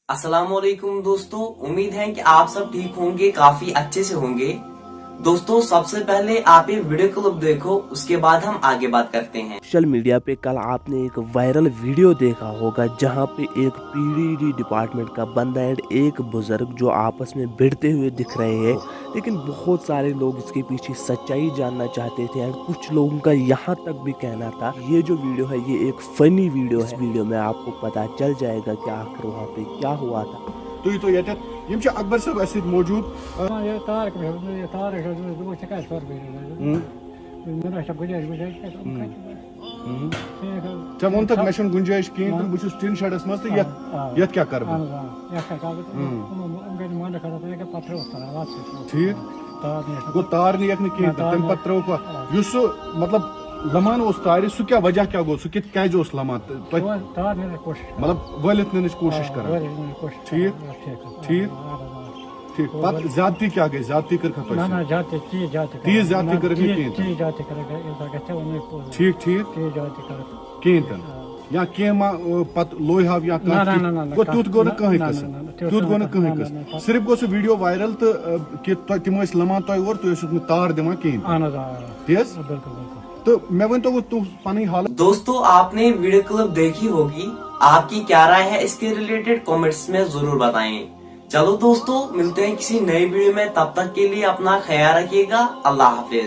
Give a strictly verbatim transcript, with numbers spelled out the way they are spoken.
अस्सलाम वालेकुम दोस्तों, उम्मीद है कि आप सब ठीक होंगे, काफी अच्छे से होंगे। दोस्तों, सबसे पहले आप ये वीडियो क्लिप देखो, उसके बाद हम आगे बात करते हैं। सोशल मीडिया पे कल आपने एक वायरल वीडियो देखा होगा, जहां पे एक पीडीडी डिपार्टमेंट का बंदा एंड एक बुजुर्ग जो आपस में भिड़ते हुए दिख रहे हैं। लेकिन बहुत सारे लोग इसके पीछे सच्चाई जानना चाहते थे एंड कुछ लोगों का यहाँ तक भी कहना था ये जो वीडियो है, ये एक फनी वीडियो है। वीडियो में आपको पता चल जाएगा कि आखिर वहाँ पे क्या हुआ था। تُہۍ تو ییٚتٮ۪تھ، یِم چھِ اکبر صٲب اَسہِ سۭتۍ موجود۔ یہِ تارک مےٚ دوٚپ، یہِ تارک حظ دوٚپُس، دوٚپُس، ژےٚ کیٛازِ سۄربہٕ یِنہٕ؟ ہُم۔ مےٚ نہ چھےٚ گُنجٲیِش وُنجٲیِش کینٛہہ، یِم کَتہِ چھِ؟ ہُم۔ ٹھیٖک حظ۔ ژےٚ ووٚن تَتھ آ۔ مےٚ چھُنہٕ گُنجٲیِش کِہیٖنۍ تہٕ آ۔ بہٕ چھُس ٹِن شیڈَس منٛز تہٕ آ، یَتھ آ۔ یَتھ کیٛاہ کَرٕ بہٕ؟ اَہَن حظ، آ۔ یَتھ کیٛاہ کَرٕ بہٕ؟ ہُم۔ یِمَن، یِم گٔے نہٕ وَنٛدٕ خٲطرٕ، تِم گٔے پَتھرِ اوس تَلان، وَتھ سۭتۍ اوس۔ ٹھیٖک۔ تار نِش۔ گوٚو تار نِیَکھ نہٕ کِہیٖنۍ نہ، تہٕ تار تَمہِ نہ۔ پَتہٕ ترٛٲوٕکھ وَتھ۔ آ۔ یُس سُہ مطلب لَمان اوس تارِ، سُہ کیٛاہ وجہ کیٛاہ گوٚو؟ سُہ کِتھ کیٛازِ اوس لَمان؟ تہٕ تۄہہِ تار، تار نِنٕچ کوٗشِش کَران۔ مطلب وٲلِتھ نِنٕچ کوٗشِش آ، کَران۔ وٲلِتھ نِنٕچ کوٗشِش کَران۔ ٹھیٖک۔ آ، ٹھیٖک حظ۔ ٹھیٖک۔ آ، آ، آ۔ ٹھیٖک۔ پَتہٕ زیادتی کیٛاہ گٔے؟ زیادتی کٔرٕکھا تۄہہِ نہ، سۭتۍ؟ نہ، زیادتی، تیٖژ زیادتی تیٖژ کَران۔ زیادتی نہ، کٔرٕکھ نہٕ تیٖژ، کِہیٖنۍ تہِ۔ تیٖژ زیادتی کٔرٕکھ، یوٗتاہ گژھِ ہا، وۄنۍ کوٗتاہ۔ ٹھیٖک، ٹھیٖک۔ تیٖژ زیادتی کٔرٕکھ۔ کِہیٖنۍ تہِ۔ آ۔ یا کینٛہہ ما، ٲ، پَتہٕ لویہِ ہاو یا نہ، کانٛہہ نہ، تیُتھ؟ نہ، نہ، نہ، گوٚو کانٛہہ تیُتھ گوٚو نہٕ نہ، کٕہٕنۍ نہ، قٕصہٕ۔ نہ، نہ، تیُتھ گوٚو نہٕ کٕہٕنۍ نہ، نہ، قٕصہٕ۔ نہ، صرف گوٚو سُہ ویٖڈیو وایرل تہٕ، ٲ، کہِ تۄہہِ، تِم ٲسۍ لَمان تۄہہِ اورٕ، تُہۍ ٲسِو نہٕ تار دِوان کِہیٖنۍ۔ اَہَن حظ، آ۔ تی حظ؟ بِلکُل، بِلکُل۔ تہٕ مےٚ ؤنۍ تو وۄنۍ تُہُنٛد پَنٕنۍ حالت۔ दोस्तों, आपने वीडियो क्लिप देखी होगी, आपकी क्या राय है इसके रिलेटेड कमेंट्स में जरूर बताएं। चलो दोस्तों, मिलते हैं किसी नए वीडियो में, तब तक के लिए अपना ख्याल रखिएगा। अल्लाह हाफिज।